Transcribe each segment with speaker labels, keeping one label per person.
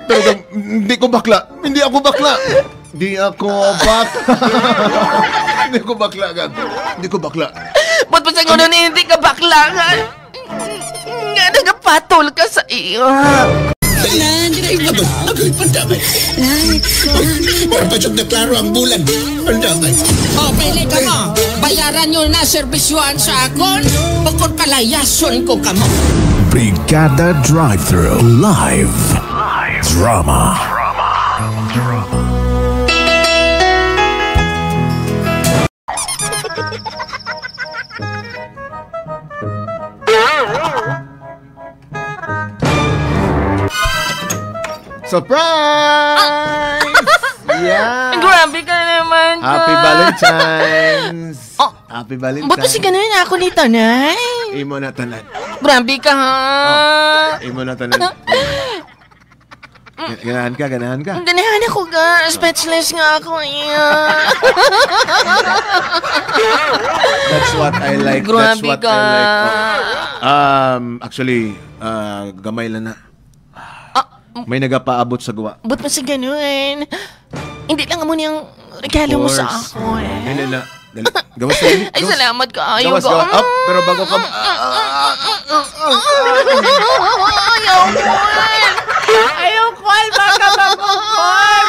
Speaker 1: Pero gang, hindi ko bakla. Hindi ako bakla. Hindi ako bakla. Hindi ko bakla, gang. Hindi ko bakla.
Speaker 2: Ba't pa sa ganun hindi ka bakla nga? Nga nagapatol ka sa iyo.
Speaker 3: Agoy, pandamay. Para pa na klaro ang bulan. Pandamay.
Speaker 4: O, pili ka mo. Bayaran nyo na serbisyuan sa akon. Bukod palayason ko kamo.
Speaker 5: Brigada Drive-Thru Live. Drama.
Speaker 1: Surprise! Yeah!
Speaker 2: Grabe ka naman.
Speaker 1: Happy Valentine's!
Speaker 2: Oh,
Speaker 1: Happy Valentine's!
Speaker 2: Ba't pa si ganun ako ni Tanay?
Speaker 1: Imo na tanan.
Speaker 2: Grabe ka ha.
Speaker 1: Oh, imo na tanan. Ganahan ka, ganahan ka.
Speaker 2: Ganahan ako ga. Speechless nga ako. Yeah.
Speaker 1: That's what I like.
Speaker 2: Grabe
Speaker 1: That's what
Speaker 2: ka.
Speaker 1: I like. Oh. Actually, gamay lang na. May nagapaabot sa gawa.
Speaker 2: Ba't pa si ganun? Hindi lang mo niyang regalo mo sa ako eh.
Speaker 1: Hindi na. Dali. Gawas na.
Speaker 2: Ay, salamat ka. Ayaw
Speaker 1: Gawas,
Speaker 2: ko.
Speaker 1: gawas. Up, pero bago ka...
Speaker 2: Ayaw ko.
Speaker 6: Ayaw ko, baka mapupol.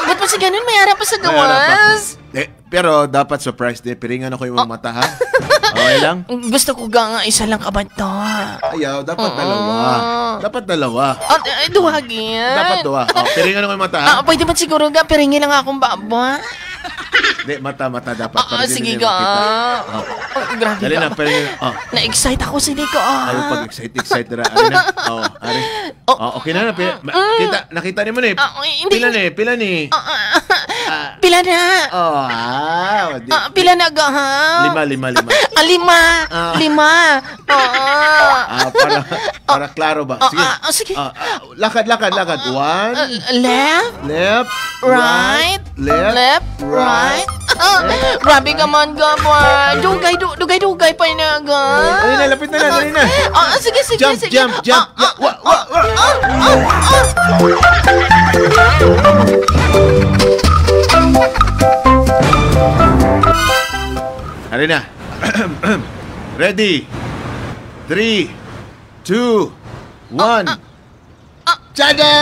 Speaker 2: Ba't pa si ganun? May harap pa sa gawas.
Speaker 1: Eh, pero dapat surprise din. Piringan ako yung mga mata, ha? Okay lang?
Speaker 2: Gusto ko ga nga isa lang kabanta.
Speaker 1: Ayaw, dapat dalawa. Dapat dalawa.
Speaker 2: Duha yan.
Speaker 1: Dapat duha. Oh, piringan ako yung mata, ha?
Speaker 2: Pwede ba siguro ga? Piringin lang akong baba.
Speaker 1: Hindi, mata dapat. Para di
Speaker 2: Sige
Speaker 1: nila
Speaker 2: ga.
Speaker 1: makita. Oh.
Speaker 2: Oh, grabe
Speaker 1: Dali
Speaker 2: ka.
Speaker 1: na, piringin. Oh.
Speaker 2: Na-excite ako sa ko.
Speaker 1: Ayaw pag-excite, excite na. Ari na. Oh, ari. Oh, okay na. Kita, nakita niyo mo na eh.
Speaker 2: Hindi.
Speaker 1: Pila na eh, pila ni.
Speaker 2: Pila na.
Speaker 1: Oh,
Speaker 2: Pila na ga, ha?
Speaker 1: Lima.
Speaker 2: Lima. Lima.
Speaker 1: Para klaro ba? Sige.
Speaker 2: Sige.
Speaker 1: Lakad. One.
Speaker 2: Left.
Speaker 1: Left.
Speaker 2: Right.
Speaker 1: Left.
Speaker 2: Left. Right. Grabe ka man, ga, boy. Dugay pa na, ga.
Speaker 1: Dali na, lapit na, dali na.
Speaker 2: Sige,
Speaker 1: Jump,
Speaker 2: sige.
Speaker 1: jump. Wa, wa, wa. Dali na. Ready. 3, 2, 1. Tada!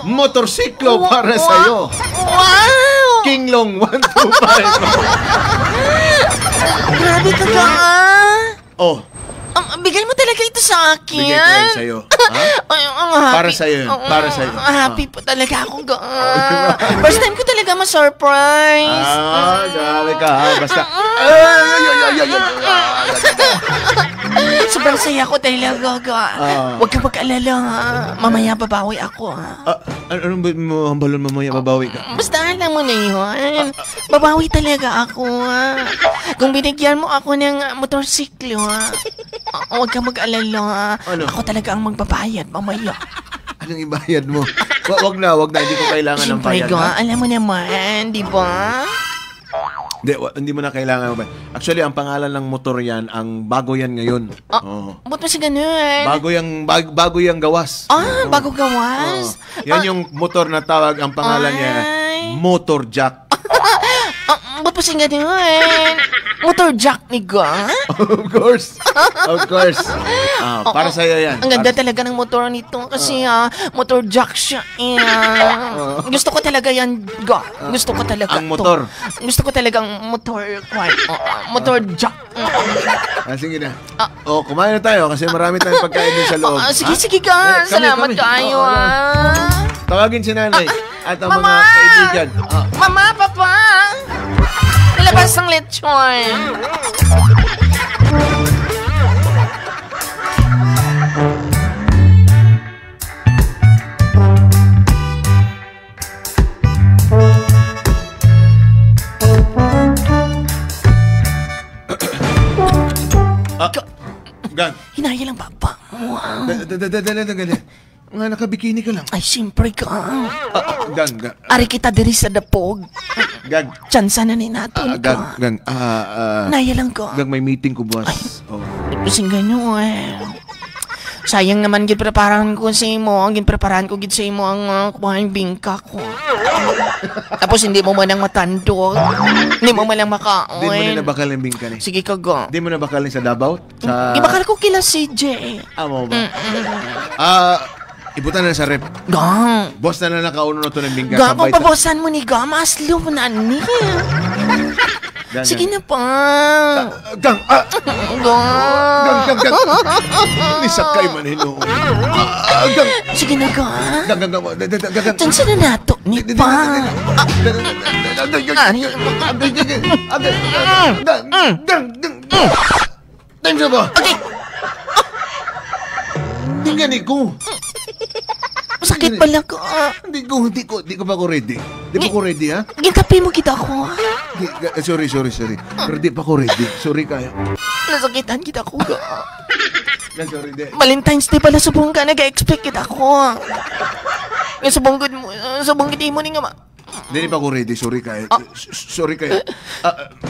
Speaker 1: Motorsiklo para sa'yo.
Speaker 2: Wow!
Speaker 1: King Long 125.
Speaker 2: Grabe ka ga.
Speaker 1: Oh.
Speaker 2: Bigay mo talaga ito sa akin.
Speaker 1: Bigay ko yan sa'yo. Ha?
Speaker 2: Ay, ang happy.
Speaker 1: Para sa'yo yun. Para sa'yo.
Speaker 2: Happy po talaga ako. First time ko talaga ma-surprise.
Speaker 1: Grabe ka ha. Basta. Ay.
Speaker 2: Sobrang saya ko talaga. Huwag kang mag-alala ha. Mamaya babawi ako ha.
Speaker 1: Anong ba mo ang balon mamaya babawi ka?
Speaker 2: Basta alam mo na yun. Babawi talaga ako ha. Kung binigyan mo ako ng motorsiklo ha. Huwag kang mag-alala ha.
Speaker 1: Ano?
Speaker 2: Ako talaga ang magbabayad mamaya.
Speaker 1: Anong ibayad mo? Wag na. Hindi ko kailangan ng
Speaker 2: Siyempre
Speaker 1: bayad.
Speaker 2: ga, alam mo naman, di ba?
Speaker 1: Hindi mo na kailangan. Actually, ang pangalan ng motor yan, ang bago yan ngayon. Oo.
Speaker 2: Ba't mo siya ganun?
Speaker 1: Bago yung gawas.
Speaker 2: Bago gawas?
Speaker 1: Yan yung motor na tawag, ang pangalan niya, Motor Jack.
Speaker 2: Ba't mo siya ganun? Motor Jack ni ga?
Speaker 1: Of course. Of course. Para sa'yo yan.
Speaker 2: Ang ganda talaga ng motor nito kasi motor jack siya. Gusto ko talaga yan, ga. Gusto ko talaga
Speaker 1: Ang motor.
Speaker 2: To. Gusto ko talaga ang motor. Motor jack.
Speaker 1: Sige na. Kumain na tayo kasi marami tayong pagkain din sa loob.
Speaker 2: Sige, sige ka.
Speaker 1: Kami,
Speaker 2: Salamat
Speaker 1: kami.
Speaker 2: kayo.
Speaker 1: Tawagin si nanay at ang
Speaker 2: Mama!
Speaker 1: mga kaibigan.
Speaker 2: Mama, papa! Nilabas ng lechon.
Speaker 1: Gang.
Speaker 2: Hinaya lang papa. Wow.
Speaker 1: Dali. Nga, nakabikini ka lang.
Speaker 2: Ay, siyempre ka.
Speaker 1: Gang, gang.
Speaker 2: Ari kita diri sa dapog.
Speaker 1: Gang.
Speaker 2: Tsansa na ni naton
Speaker 1: Gang,
Speaker 2: ka.
Speaker 1: gang.
Speaker 2: Naya lang ka.
Speaker 1: Gang, may meeting ko buwas. Ay. Oh.
Speaker 2: Kasing ganyan eh. Sayang naman gid preparahan ko sa imo. Ang ginpreparahan ko gid sa imo ang kuhaing bingka ko. Tapos hindi mo man ang matandog. Hindi mo man lang makaon.
Speaker 1: Di mo na nabakal ang bingka ni.
Speaker 2: Sige ka ga.
Speaker 1: Di mo nabakal sa Davao? Sa...
Speaker 2: Ibakal ko kila CJ.
Speaker 1: Amo ba? Ibutan na sa rep.
Speaker 2: Ga.
Speaker 1: Boss na na nakauno na to ng bingka.
Speaker 2: Ga, kung pabosan mo ni ga, maslo na ni. Sige na pa.
Speaker 1: Gang!
Speaker 2: Gang!
Speaker 1: Gang! Gang! Nisakay man hinuon. Gang!
Speaker 2: Sige na, ga.
Speaker 1: Gang! Gang! Gang! Gang!
Speaker 2: Diyan sa nato ni pa.
Speaker 1: Gang! Gang! Gang! Time sa ba?
Speaker 2: Okay!
Speaker 1: Tingnan ko.
Speaker 2: Masakit pala ko.
Speaker 1: Hindi ko pa ko ready. Di pa ko ready, ha?
Speaker 2: Ginkape mo kita ko.
Speaker 1: Sorry. Pero di pa ko ready. Sorry kayo.
Speaker 2: Nasakitan kita ko.
Speaker 1: Sorry, di.
Speaker 2: Valentine's Day pala subong ka. Nag-expect kita ko. Subong gud mo ni nga ma.
Speaker 1: Di pa ko ready. Sorry kayo. Sorry kayo.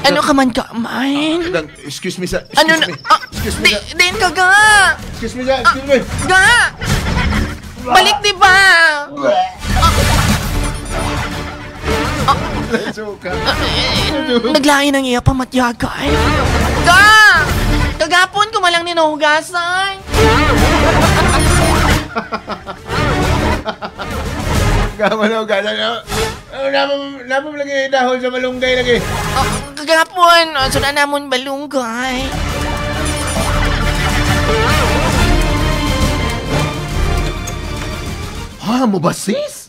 Speaker 2: Ano ka man ka, man?
Speaker 1: Excuse me, sir.
Speaker 2: Ano na?
Speaker 1: Excuse me,
Speaker 2: Din ka, ga!
Speaker 1: Excuse me, sir. Excuse me.
Speaker 2: Ga! Balik, di ba? Naglain ang iya pamatyagay. Ga! Kagapon ko malang ninuhugasan.
Speaker 1: Gama na hugasan. Napam lagi dahon sa malunggay lagi.
Speaker 2: Kagapon, so na namon malunggay.
Speaker 1: Ha, mo ba sis?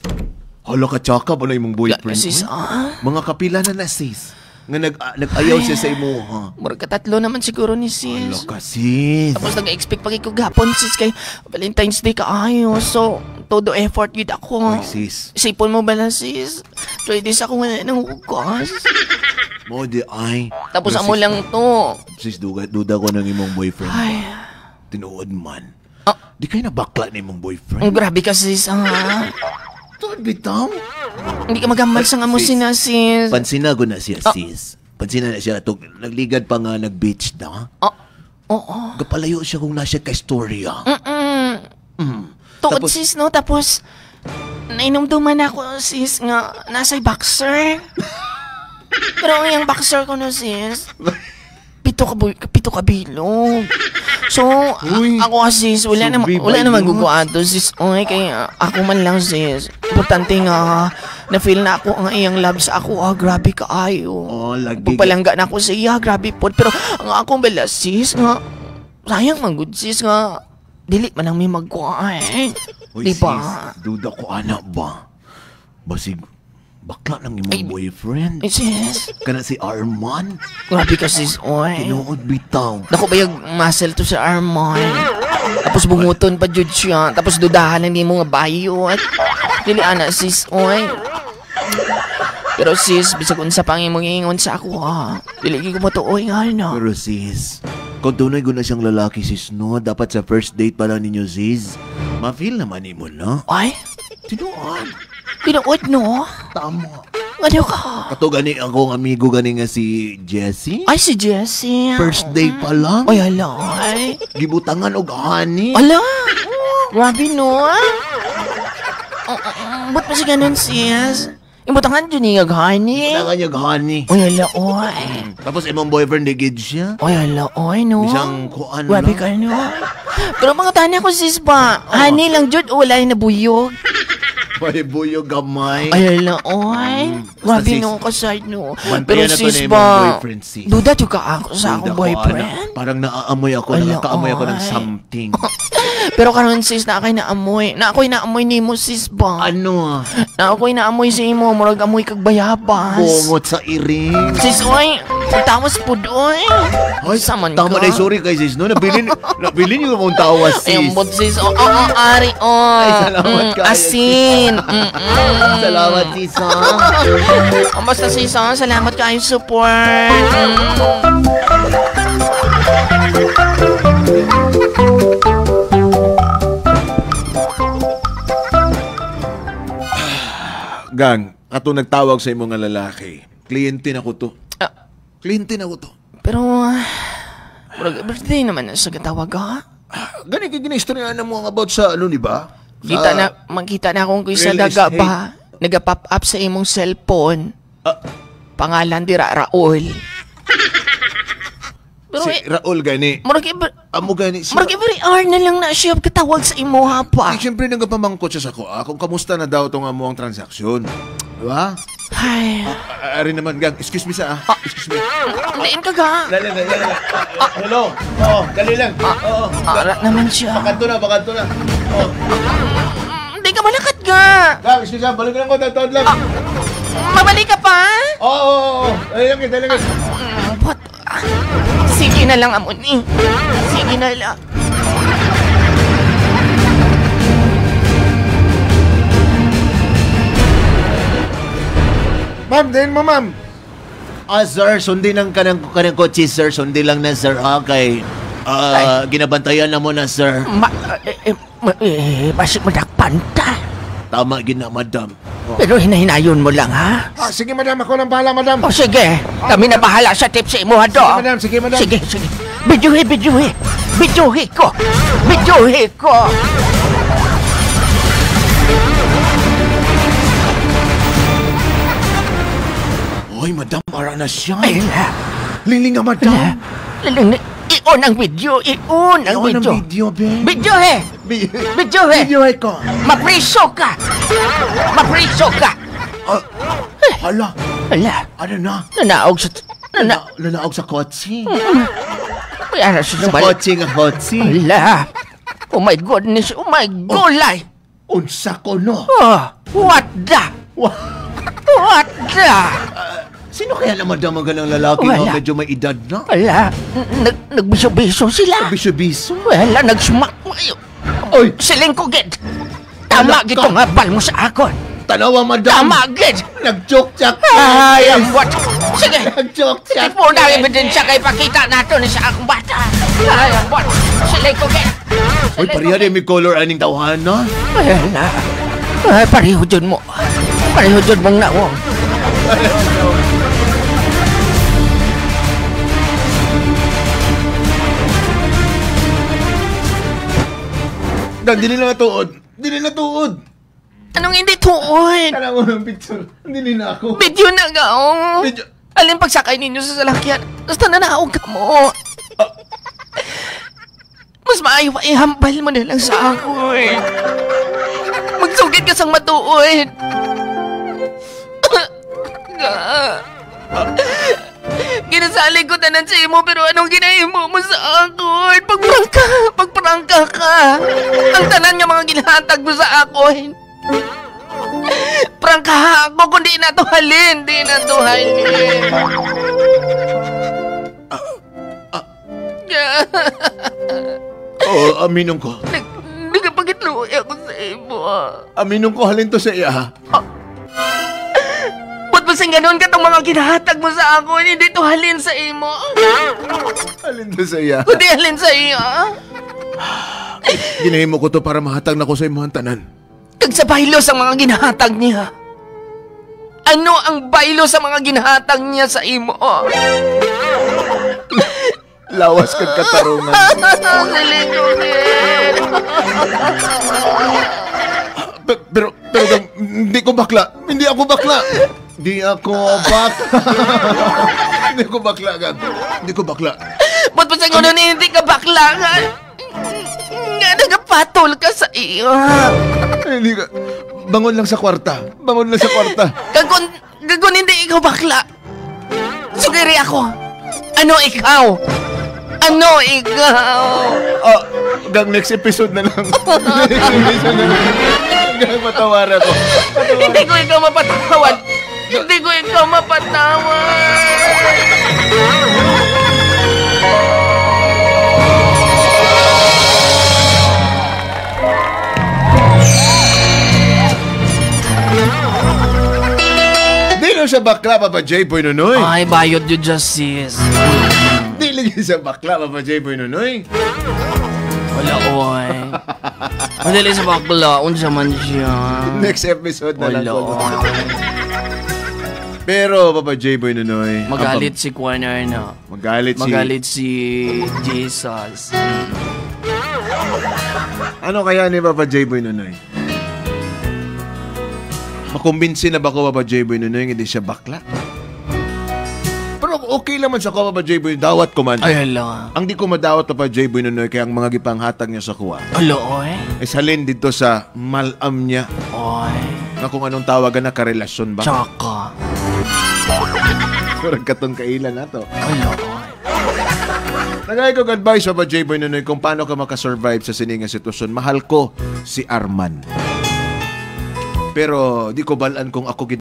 Speaker 1: Hala ka tsaka ba na imong boyfriend?
Speaker 2: Sis, ah?
Speaker 1: Mga kapila na na sis. Nga nag-ayaw siya sa imo, ha?
Speaker 2: Murag katatlo naman siguro ni sis.
Speaker 1: Hala ka sis.
Speaker 2: Tapos nag-expect pa ko gapon sis kay Valentine's Day kaayo. So, todo effort yun ako.
Speaker 1: Ay, sis.
Speaker 2: Sipon mo ba na sis? 3 days ako nga nanghugas.
Speaker 1: Mo di ay.
Speaker 2: Tapos amo lang to.
Speaker 1: Sis, duda ko ng imong boyfriend.
Speaker 2: Ay.
Speaker 1: Tinuod man. Di kayo nabakla na imong boyfriend?
Speaker 2: Ang grabe ka sis, ha?
Speaker 1: Tuod bitaw.
Speaker 2: Hindi ka magamal sa nga mo sina, sis.
Speaker 1: Pansina ko na siya, sis. Pansina na siya. Nagligad pa nga, nag-beach na.
Speaker 2: Oo.
Speaker 1: Kapalayo siya kung nasa kay storya.
Speaker 2: Tuod, sis, no? Tapos, nainumduman ako, sis, nga nasa'y boxer. Pero ang iyang boxer ko no, sis, pito ka bilog. So,
Speaker 1: Uy,
Speaker 2: ako sis, wala na wala naman guguato sis. Oy, kaya ako man lang sis. Importante nga na feel na ako ang iyang love sa ako. Ah, grabe kaayo.
Speaker 1: Oh, lagi.
Speaker 2: Pagpalangga na ako sa iya, grabe po. Pero ang akong bala sis nga sayang man gud sis nga dili man ang may magkuha eh.
Speaker 1: Uy,
Speaker 2: diba?
Speaker 1: Sis, duda ko anak ba? Basig bakla ng imong boyfriend.
Speaker 2: Ay, sis.
Speaker 1: Kana si Arman.
Speaker 2: Grabe ka sis, oy.
Speaker 1: Tinuod bitaw.
Speaker 2: Naku ba yung muscle to si Arman? Tapos bunguton pa jud siya. Tapos dudahan na mo nga bayo. At dili ana sis, oy. Pero sis, bisag unsa pang imong ingon sa ako ha. Dili ko matuoy nga na.
Speaker 1: Pero sis, kung tunay ko na siyang lalaki sis, no, dapat sa first date pa lang ninyo sis, ma-feel naman imo na.
Speaker 2: Ay?
Speaker 1: Tinuod.
Speaker 2: Tinuod, no?
Speaker 1: Tama.
Speaker 2: Ano ka?
Speaker 1: Kato gani akong amigo gani nga si Jessie.
Speaker 2: Ay, si Jessie.
Speaker 1: First day pa lang.
Speaker 2: Ay, ala. Ay.
Speaker 1: Gibutangan og honey.
Speaker 2: Ala. Grabe, no? Ba't pa siya ganun, sis? Ibutangan dyan niya, honey.
Speaker 1: Ibutangan niya, honey.
Speaker 2: Ay, ala, oy.
Speaker 1: Tapos imong boyfriend, di gid siya.
Speaker 2: Ay, ala, oy, no?
Speaker 1: Isang kuan
Speaker 2: lang. Grabe ka, no? Pero mga tanya ko, sis ba? Honey lang, jud, wala yung nabuyog.
Speaker 1: May buyog gamay.
Speaker 2: Ay, ala, oy. Grabe no, kaside no.
Speaker 1: Pero sis ba,
Speaker 2: duda juga ako sa akong boyfriend.
Speaker 1: Parang naaamoy ako, nakakaamoy ako ng something.
Speaker 2: Pero karon sis, na ako'y naamoy. Na ako'y naamoy ni mo sis ba?
Speaker 1: Ano?
Speaker 2: Na ako'y naamoy sa imo, murag amoy kag bayabas.
Speaker 1: Bungot sa iring.
Speaker 2: Sis, oy. Tawas po doy.
Speaker 1: Ay,
Speaker 2: saman ka.
Speaker 1: Tama na, sorry kay sis, no? Nabilin yung mong tawas, sis.
Speaker 2: Ay, ambot sis. Oo, oh, ari, oh.
Speaker 1: Ay, salamat kayo.
Speaker 2: Asin.
Speaker 1: Salamat, sis, ha?
Speaker 2: Basta, sis, ha? Salamat kayo support.
Speaker 1: Gang, ato nagtawag sa imong nga lalaki. Kliyente na ko to. Kliyente na ko to.
Speaker 2: Pero, birthday naman sa katawag, ha?
Speaker 1: Gani kay ginaistorya na mo ang about sa ano, di ba?
Speaker 2: Kita na, makita na akong kuy sa
Speaker 1: real
Speaker 2: daga
Speaker 1: estate.
Speaker 2: ba? Naga-pop up sa imong cellphone. Pangalan dira Raul. Pero
Speaker 1: Si Raul gani.
Speaker 2: murag
Speaker 1: Amo gani si
Speaker 2: murag every hour na lang na siya katawag sa imo ha pa.
Speaker 1: Eh, siyempre nagapamangkot siya sa ko, kung kamusta na daw itong amo ang transaksyon. Diba?
Speaker 2: Ay,
Speaker 1: Ari naman, gang. Excuse me sa, Excuse me.
Speaker 2: Liin ka ga.
Speaker 1: Dali lang, dali lang. Hello. Oo, dali lang. Oo.
Speaker 2: Ara naman siya.
Speaker 1: Bakanto na, bakanto na. Oo.
Speaker 2: Hindi ka malakat ga.
Speaker 1: Gang, excuse me, balik lang ko, tatawad lang.
Speaker 2: Mabalik ka pa?
Speaker 1: Oo, oo, oo. Dali lang, dali lang.
Speaker 2: What? Sige na lang, Amoni. Sige na lang.
Speaker 1: Ma'am, din mo, ma'am.
Speaker 7: Sir, sundin ang kanang kotse, sir. Sundin lang na, sir, ha? Kay, ginabantayan na mo na, sir.
Speaker 4: Basig madakpan ta.
Speaker 7: Tama gina, madam. Oh.
Speaker 4: Pero hinahinayon mo lang, ha?
Speaker 1: Sige, madam. Ako nang bahala, madam.
Speaker 4: O sige, kami na bahala sa tips sa imo, ha, do.
Speaker 1: Sige, madam. Sige, madam.
Speaker 4: Sige, sige. Videohe, videohe. Videohe ko. Videohe ko.
Speaker 7: Hoy, madam, ara na siya.
Speaker 4: Ay, la.
Speaker 7: Liling nga, madam.
Speaker 4: Lalang na. I-on ang video. I-on ang
Speaker 7: Ion ang
Speaker 4: video.
Speaker 7: video, be.
Speaker 4: Videohe. Videohe.
Speaker 7: Video ko.
Speaker 4: Mapriso ka. Mapriso ka.
Speaker 7: Hala,
Speaker 4: Ala,
Speaker 7: ano na?
Speaker 4: nanaog sa...
Speaker 7: Nanaog sa kotse.
Speaker 4: Ay, ara siya
Speaker 7: Sa
Speaker 4: balik.
Speaker 7: kotse nga kotse.
Speaker 4: Ala. Oh my goodness. Oh my gulay.
Speaker 7: Unsa ko, no?
Speaker 4: Oh, what the? What the?
Speaker 7: Sino kaya na madam ang ganang lalaki
Speaker 4: Wala.
Speaker 7: nga medyo may edad na?
Speaker 4: Ala, nagbiso-biso sila.
Speaker 7: Biso-biso.
Speaker 4: Wala, nagsmak.
Speaker 7: Oy!
Speaker 4: Siling ko, gid. Tama
Speaker 7: Ala ka.
Speaker 4: gito nga bal mo sa akon.
Speaker 7: Tanawa, madam.
Speaker 4: Tama, gid.
Speaker 7: Nag-joke-chak.
Speaker 4: Ay, ang what? Sige.
Speaker 7: Nag-joke-chak.
Speaker 4: Tipo na ebidensya kay pakita nato ni sa akong bata. Ay, ang what? Siling ko, gid.
Speaker 7: Uy, pareha din may color aning tawhan, no?
Speaker 4: Wala. Ay, pareho dyan mo. Pareho dyan mong naong.
Speaker 1: Gang, dili na tuod. Dili na tuod.
Speaker 2: Anong hindi tuod?
Speaker 1: Tanaw mo ng picture. Dili na ako.
Speaker 2: Video na ga, oh.
Speaker 1: Video.
Speaker 2: Alin pagsakay ninyo sa salakyan? Basta nanaog ka mo. Mas maayo pa ihambal mo na lang sa ako eh. Magsugid ka sang matuod. Ga. Ginasalig ko tanan sa imo pero anong ginahimo mo sa akon? Pagprangka, pagprangka ka. Ang tanan nga mga ginahatag mo sa akon. Prangka ako kundi na to halin, di na to halin.
Speaker 1: Oo, aminon ko.
Speaker 2: Nagpagitluoy ako sa imo.
Speaker 1: Aminon ko halin to sa iya.
Speaker 2: Ba't ba sing ganun ka tong mga ginahatag mo sa akon? Hindi to halin sa imo.
Speaker 1: Halin to sa iya.
Speaker 2: Kundi halin sa iyo.
Speaker 1: Ginahimo ko to para mahatag na ko sa imong tanan.
Speaker 2: Kag sa baylo sa mga ginahatag niya. Ano ang baylo sa mga ginahatag niya sa imo?
Speaker 1: Lawas kag katarungan.
Speaker 2: Siling ko din.
Speaker 1: Pero gang, hindi ko bakla. Hindi ako bakla. Hindi ako bakla. Hindi ko bakla, gang. Hindi ko bakla.
Speaker 2: Ba't ba sa ganun hindi ka bakla nga? Nga nagapatol ka sa iyo.
Speaker 1: Hindi ka. Bangon lang sa kwarta. Bangon lang sa kwarta.
Speaker 2: Kag kung hindi ikaw bakla, sugiri ako. Ano ikaw? Ano ikaw?
Speaker 1: Gang, next episode na lang. Next episode na lang. Gang, matawara ko.
Speaker 2: Hindi ko ikaw mapatawad. Hindi ko ikaw mapatawad.
Speaker 1: Di na siya bakla, Papa J. Boy Nonoy.
Speaker 2: Ay, bayod yun, Justice.
Speaker 1: Di lagi siya bakla, Papa J. Boy Nonoy.
Speaker 2: Wala, oy. Madali sa bakla. Unsa man siya.
Speaker 1: Next episode na lang.
Speaker 2: Wala.
Speaker 1: Pero, Papa J. Boy Nonoy.
Speaker 2: Magalit si Kwarner na.
Speaker 1: Magalit si...
Speaker 2: Magalit si Jesus.
Speaker 1: Ano kaya ni Papa J-Boy Nunoy? Makumbinsi na ba ko, Papa J-Boy Nunoy, hindi siya bakla? Pero okay naman sa ko, Papa J-Boy, dawat ko man.
Speaker 2: Ay, hala.
Speaker 1: Ang di ko madawat, Papa J-Boy Nunoy, kaya ang mga gipanghatag niya sa kuha
Speaker 2: Hala, oy.
Speaker 1: is halin dito sa malam niya
Speaker 2: Oy.
Speaker 1: na kung anong tawagan na karelasyon ba.
Speaker 2: Tsaka.
Speaker 1: Murag katong kailan na to.
Speaker 2: Hala, oy.
Speaker 1: Nagay ko advice, Papa J-Boy Nunoy, kung paano ka makasurvive sa sininga sitwasyon. Mahal ko si Arman. Pero di ko balan kung ako gid